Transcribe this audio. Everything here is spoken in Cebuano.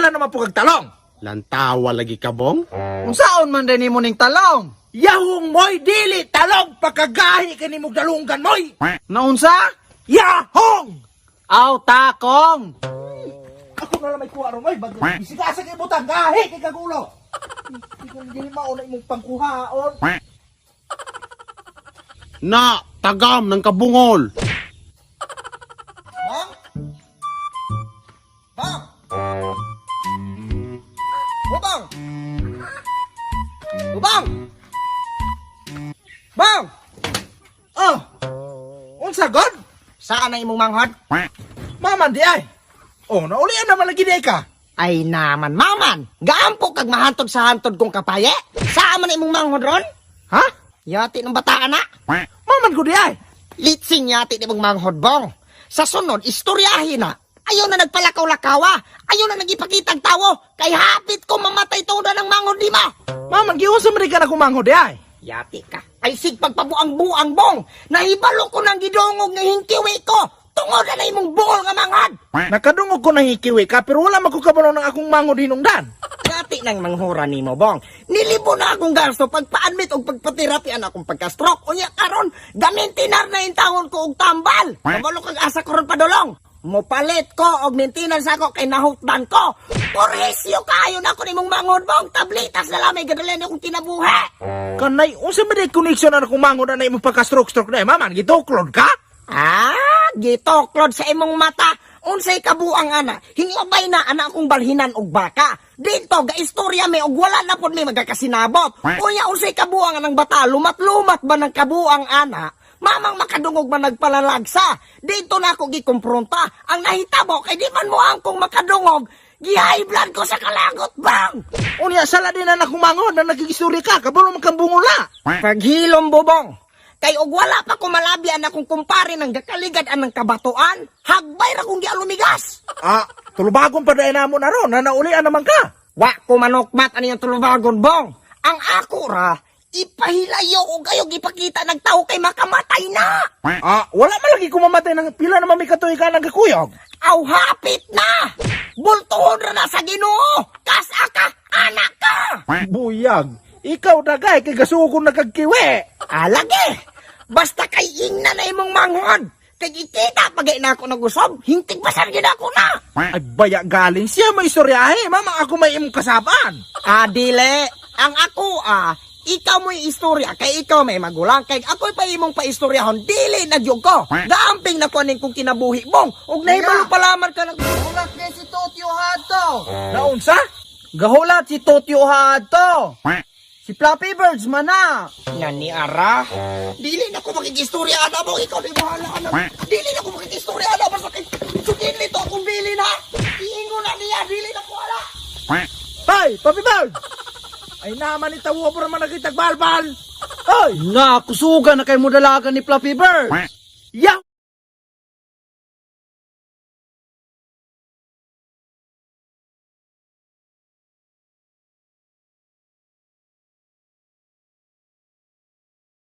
Magdala naman po kag talong. Lantawa lagi ka, Bong. Unsaon man din nimo ning talong? Yahong moy dili talong pakagahi kini mong dalunggan moy. Naunsa? Yahong! Aw takong. Ako na lang may kuha ron moy. Bisigasa kay butang gahi kay kagulo. Hindi ko dili mauna imong pangkuhaon. Na, tagam ng kabungol. Bang? Bang? Bang? Bang? Bang! Oh. Unsa god? Saan na imong manghod? Maman di ay. Oh, naulian naman lagi di ka. Ay naman, maman! Gaampo kag mahantod sa hantod kong kapaye? Saan man na imong manghod ron? Ha? Yati ng bataan na. Maman ko di ay. Litsing yati ni mong manghod, Bong. Sa sunod, istoryahin na. Ayaw na nagpalakaw-lakawa. Ayaw na nagipakitang tawo. Kay hapit ko mamatay tuda ng manghod di mo. Maman giunsa man di ka na kumanghod di ay. Yati ka. Ay sig pagpabuang-buang, Bong. Nahibalo ko ng gidongog nga hinkiwi ko. Tungod na na imong buol nga manghod. Nakadungog ko nang hikiwi ka pero wala man ko kabalo ng akong manghod hinungdan. Yati nang manghura nimo, Bong. Nilibo na akong gasto pagpa-admit og pagpaterapi ang akong pagka-stroke. Unya karon, gamintinar na intawon ko og tambal. Kabalo kag asa ko ron padulong. Mopalit ko og maintenance ako kay nahutdan ko. Porhisyo kayo na ako nimong manghod, Bong. Tablitas na lamay gadala akong kinabuhi. Kanay unsa man di connection na akong manghod na imong pagka-stroke-stroke na eh? Maman gituklod ka? Ah, gitoklod sa imong mata. Unsay kabuang ana, hinglabay na ana akong balhinan og baka. Dito gaistorya mi og wala na pud mi magakasinabot. Unya unsay kabuang anang bata, lumat-lumat ba ng kabuang ana? Mamang makadungog man nagpalalagsa. Dito na ako gikompronta. Ang nahitabo kay di man mo angkong makadungog, gi-high blood ko sa kalagot, Bang. Unya sala din na akong manghod na nakigistorya ka kabalo man kang bungol na. Paghilom, Bobong. Kay og wala pa ko malabi ang akong kumpare ng gakaligad anang kabatuan, hagbay ra kong gialumigas. Ah, tulubagon pa dahil namo na ron na naulian naman ka. Wa ko manukmat ani ang tulubagon, Bong. Ang ako ra ipahilayo og ayog ipakita nagtawo kay makamatay na. Ah, wala man lagi kumamatay ng pila naman may katuig ka ng kakuyog. Aw hapit na. Bultuhon ra na sa Ginoo. Kas-a ka, anak ka. Buyag, ikaw dagay kay gasugon na kagkiwi. Alagi. Basta kay ingna na imong manghod. Kay ikita pagay na ako nagusob, hintig basar gyud ako na. Ay baya galing siya may istoryahe. Mama ako may imong kasaban. Ah, dili. Ang ako ah, ikaw mo'y istorya kay ikaw may magulang kay ako'y pa imong paistoryahon dili na gyud ko. Gaamping na ko aning kong kinabuhi, Bong. Ug nahibalo pa lamang ka nag Gahulat kay si Totyo Hato. Naunsa? Gahulat si Totyo Hato. Si Flappy Birds man na. Nani ara. Dili na ko makikistorya ana mo, ikaw ni bahala ana. Dili na ko makikistorya ana basta kay sugin nito akong bilin ha. Iingon na niya dili na ko ala. Hey, Papi Bird! Ay naman ni tawo po naman nagkitagbalbal. Hoy! Nga, kusugan na kay mo dalagan ni Flappy Birds. Ya!